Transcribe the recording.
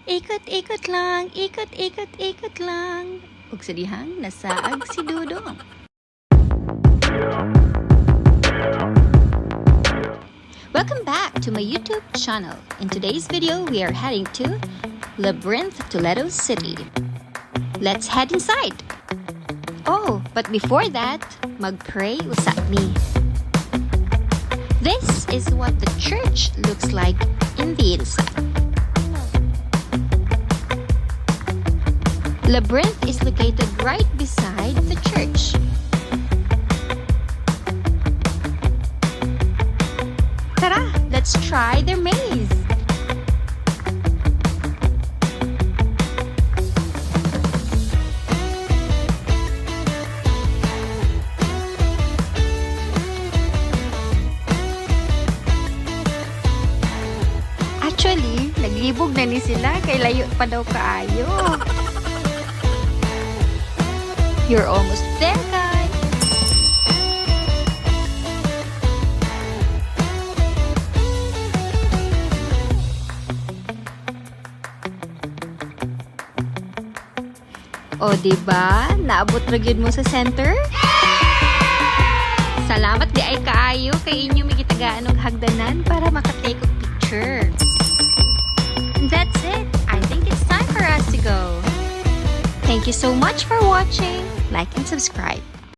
Ikot-ikot lang, ikot-ikot, ikot lang. Ug sa dihang nasaag si Dudong. Welcome back to my YouTube channel. In today's video, we are heading to Labyrinth, Toledo City. Let's head inside. Oh, but before that, mag-pray usa mi. This is what the church looks like in the inside. Labyrinth is located right beside the church. Tara, let's try their maze. Actually, naglibog na ni sila kay layo pa daw kaayo. You're almost there, guys. O, di ba? Naabot ra gyud mo sa center? Salamat diay kaayo kay inyo mi gitagaan og hagdanan para maka-take og picture. And that's it. I think it's time for us to go. Thank you so much for watching. Like and subscribe.